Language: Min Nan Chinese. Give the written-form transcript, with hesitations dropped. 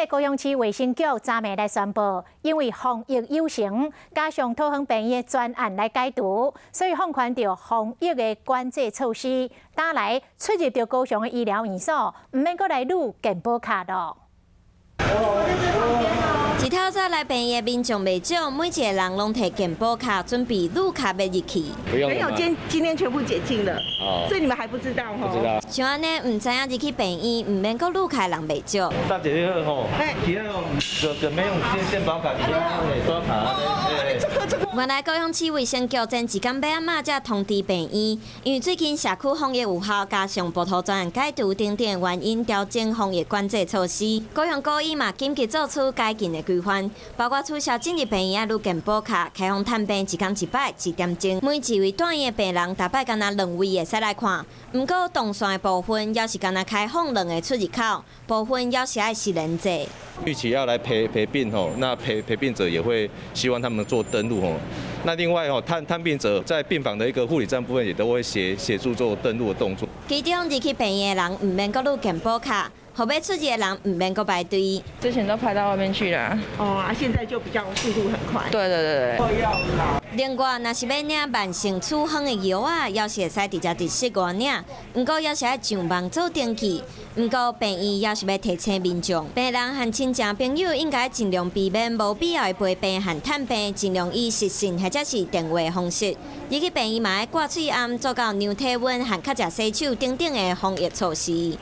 這個高雄市衛生局昨暝來宣布，因為防疫有成，加上桃園病院的專案來解除，所以放寬著防疫的管制措施，打來出入著高雄的醫療院所，毋免閣來擼健保卡囉。一透早來病院的民眾袂少，每一个人攏提健保卡，準備擼卡欲入去。沒有，今天全部解禁了，所以你們還不知道吼？不知道。像按呢，毋知影入去病院毋免閣擼卡的人袂少。大姐你好吼，其他就免用健保卡，其他會刷卡。原來高雄市衛生局前一工欲暗仔才通知病院，因為最近社區防疫有效，加上埔桃專案解除等等原因，調整防疫管制措施。高雄高醫嘛緊急做出改進的規範，包括取消進入病院愛擼健保卡，開放探病一工一擺一點鐘，每一位住院的病人逐擺干焦兩位會使來看。毋過動線的部分，猶是干焦開放兩个出入口，部分猶是愛實聯制。預期要來陪病吼，那陪病者也會希望他們做登錄吼。那另外吼，探病者在病房的一個護理站部分，也都會協助做登錄的動作。其中入去病院的人毋免閣擼健保卡，予欲出入的人毋免閣排隊。之前都排到外面去了。哦，啊，現在就比較速度很快。對對對對。另外，若是欲領慢性處方的藥仔，猶是會使直接佇室外領，毋過猶是愛上網做登記。毋過病院猶是欲提醒民眾，病人和親情朋友應該盡量避免無必要的陪病和探病，盡量以視訊或者是電話方式。入去病院嘛愛掛喙罨，做到量體溫和較濟洗手等等的防疫措施。